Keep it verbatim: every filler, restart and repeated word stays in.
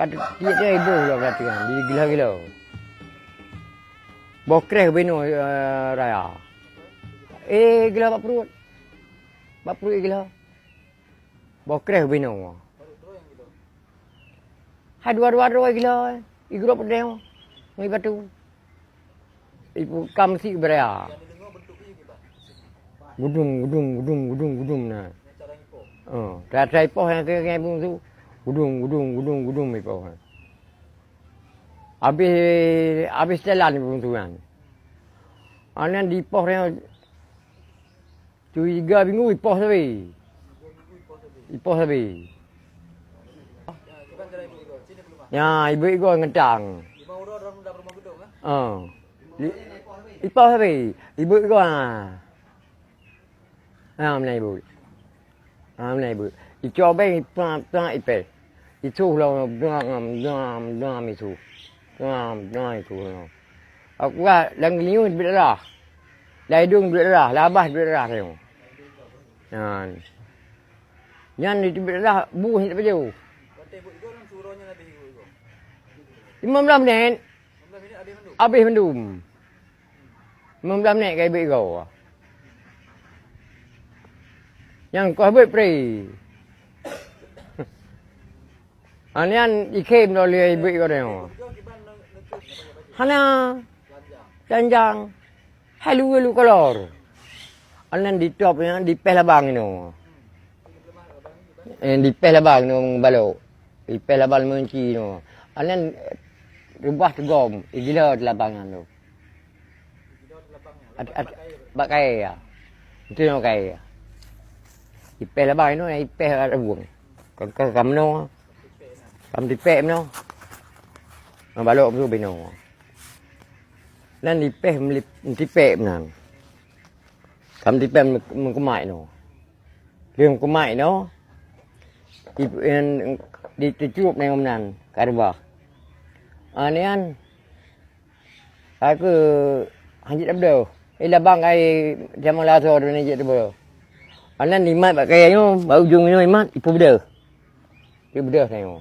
Pat tiek dia iboh lom latihan, digila-gila. Boh kreh binoe, eh, raya. Eh, gila bak pruet. Bak pruet gila. Boh kreh binoe. Hai dua-dua droe gila, eh. Igrop pedeh, ngi batu. Ipu kam si beraya. Gudung, gudung, gudung, gudung, gudung na. Oh, teuka ipoh nyang keu ngai bungsu. Gudung, gudung, gudung, gudung ipoh. Habis, habis jalan bungsu nyan. Aneuk dipoh nyan. Tiga minggu ipoh sabe. Ipoh sabe. Ya, ibu igo ngentang. Oh. Li-, ipoh sabe. Ibu igo ha. Ha, mana ibu? Ha, mana ibu? Icoba ipoh, ipoh, ipoh. Itu lah, dam, dam, dam itu. Dam, dam itu. Aku rasa lam geulinyueng teubiet darah. Lam idong teubiet darah, lam babah teubiet darah teuh. Nyan. Nyan di teubiet darah, buih teuh baju. Limong belas minit. Abéh mandum. Limong belas minit ka ibeuet igoe. Nyang koh beuet pri. Anian ikhém lom lé ibeuet igoe nyoe. Hana. Janjang. Hai lu, lu kolor. Anan ditop nyan, dipéh labang inoe. Eh, dipéh labang inoe balok. Dipéh labang meunci inoe. Anan reubah teugom, igila labang nyan tu. At-, at-, bak kayèe ya. Itu nyang kayèe ya. Ipéh labang inoe, ipéh kat bueng. Ka, ka, ka meunoe. Ka meutipék meunoe. Ngon balok meusu binoe. Nan ipéh meulip-, meutipék meunan. Ka meutipék meu-, meukeumat inoe. Lheueh meukeumat inoe, ip-, en, di, teucup nyan meunan, ka reubah. Ah, nyan, Ka keuh hanjeuet tabeudoh. Eh, labang kai jamong lasoe tu hanjeuet tabeudoh. Anan imat bak kayèe nyoe, bak ujong nyoe imat, ipeubeudoh. Ipeubeudoh tanyoe.